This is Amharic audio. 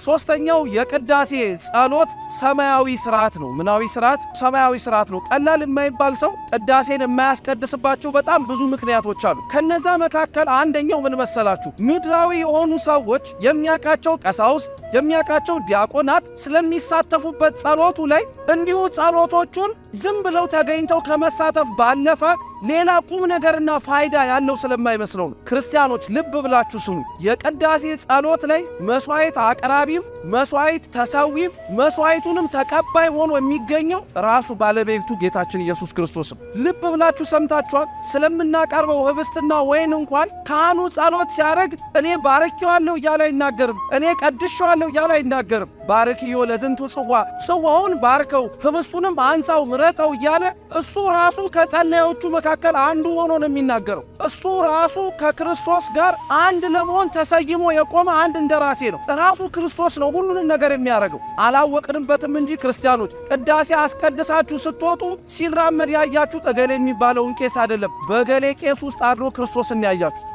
ሶስተኛው የቅዳሴ ጸሎት ሰማያዊ ስርዓት ነው። ምናዊ ስርዓት? ሰማያዊ ስርዓት ነው። ቀላል የማይባል ሰው ቅዳሴን የማያስቀድስባቸው በጣም ብዙ ምክንያቶች አሉ። ከነዛ መካከል አንደኛው ምን መሰላችሁ? ምድራዊ የሆኑ ሰዎች የሚያውቃቸው ቀሳውስት፣ የሚያውቃቸው ዲያቆናት ስለሚሳተፉበት ጸሎቱ ላይ እንዲሁ ጸሎቶቹን ዝም ብለው ተገኝተው ከመሳተፍ ባለፈ ሌላ ቁም ነገርና ፋይዳ ያለው ስለማይመስለው ነው። ክርስቲያኖች፣ ልብ ብላችሁ ስሙ። የቅዳሴ ጸሎት ላይ መስዋዕት አቅራቢም፣ መስዋዕት ተሰዊም፣ መስዋዕቱንም ተቀባይ ሆኖ የሚገኘው ራሱ ባለቤቱ ጌታችን ኢየሱስ ክርስቶስ ነው። ልብ ብላችሁ ሰምታችኋል። ስለምናቀርበው ህብስትና ወይን እንኳን ካህኑ ጸሎት ሲያደርግ እኔ ባርኬዋለሁ እያለ አይናገርም። እኔ ቀድሼዋለሁ እያለ አይናገርም። ባርክዮ ለዝንቱ ጽዋ፣ ጽዋውን ባርከው ህብስቱንም አንጻው ምረጠው እያለ እሱ ራሱ ከጸላዮቹ መካከል አንዱ ሆኖ ነው የሚናገረው። እሱ ራሱ ከክርስቶስ ጋር አንድ ለመሆን ተሰይሞ የቆመ አንድ እንደራሴ ነው። ራሱ ክርስቶስ ነው ሁሉንም ነገር የሚያደርገው። አላወቅንበትም እንጂ ክርስቲያኖች፣ ቅዳሴ አስቀድሳችሁ ስትወጡ ሲራመድ ያያችሁት እገሌ የሚባለውን ቄስ አይደለም። በእገሌ ቄስ ውስጥ አድሮ ክርስቶስን ያያችሁት።